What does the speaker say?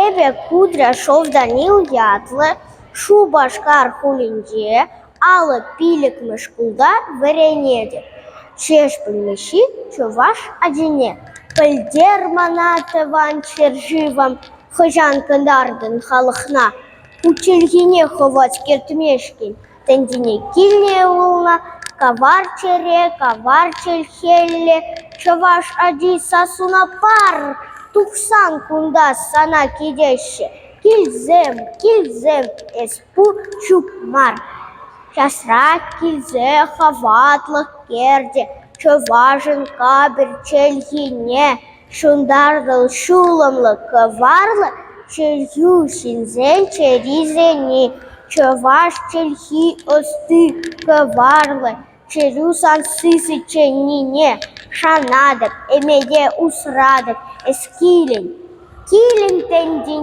Эпӗ Кудряшов Данил ятлӑ, Шупашкар хулинче 55-мӗш шкулта вӗренетӗп. Ҫеҫпӗл Мишши чӑваш ачине «Пӗлтер мана, тӑван ҫӗршывӑм, хӑҫан кӑтартӑн халӑхна? Ку чӗлхене хӑват кӗртмешкӗн Тӗнчене килнӗ ывӑлна кавар чӗре, кавар чӗлхеллӗ чӑваш ачи сассуна пар! Тухсан кунта сана кӗтеҫҫӗ. Килсем, килсем, эс пур ҫук мар. Часрах килсе хӑватлӑх кӗртӗ чӑвашӑн капӑр чӗлхине. Ҫунтартӑн ҫулӑмлӑ кӑварлӑ чӗлхӳ ҫынсен чӗрисене. Чӑваш чӗлхи ӑсти кӑварлӑ чӗрӳ сан сисӗнчченнине шанатӑп, ӗмӗте усратӑп. Эс килӗн, килӗн тӗнчене.